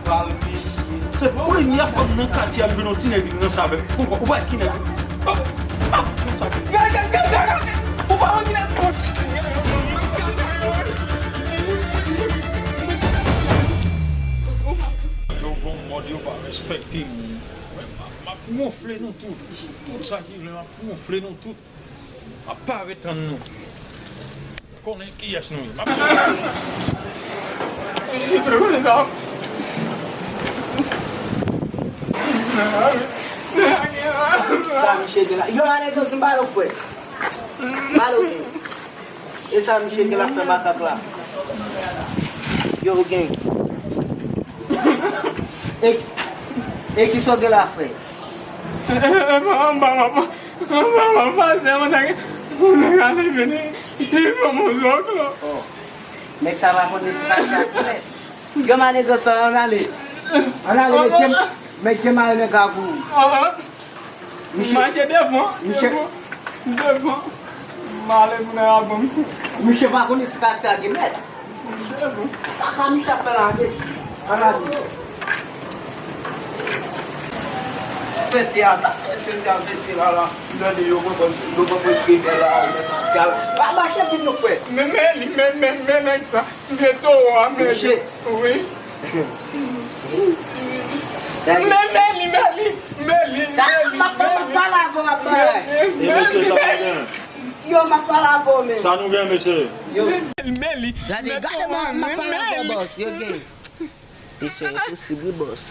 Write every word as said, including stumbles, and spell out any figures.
Se premye fwa m nan katye a m jwenn yon ti nèg vin ranse avè m. Konprann, ou pa wè ki nèg. Oh, ah, konsa. Gade, gade, gade, gade. Ou pa wè ki nèg. Yo gon mòd yo pa respekte moun. M ap gonfle nou tout. Tout sa ki vle, m ap gonfle nou tout. M ap pare tann nou. Konnen kiyès nou ye. M ap Sa misye gen la. Yo, ale konsi m pale w frè. Pale w gen. E sa misye gen la fè makak la. Yo, gen. E, e kisa w gen la frè? Anba, anba, anba, anba, anba, se yon nèg, yon nèg ale vini, li ban m yon zòklò. Oh. Nèg sa pa konn resi pase ak kilè. Yo, m ale konsa, ann ale. Ann ale, mete m, mete m ale nan kafou. Misye, mache devan, misye, devan, devan. M ale pou nèg la ban m. Misye pa konn si katye a gen mèt. Devan. Kaka misye ap fè la, men. Ann ale. Fè teyat, ap fè se teyat, fè se la, la. M tande yo pran, yo pran pwes rebèl la, yo mèt ap fè la. Pa mache vit non, frè. Men, men li, men, men, men nèg sa. Mete w a, men. Misye. Wi. Men, men li, men li, men li, men li, men li. M ap pale avè w, m ap pale. E mesye, sa nou gen? Yo, m ap pale avè w, men. Sa nou gen, mesye? Yo. Men li, men li. Gade, gade, m ap pale avè w, bòs. Yo gen. Misye enposib, wi, bòs.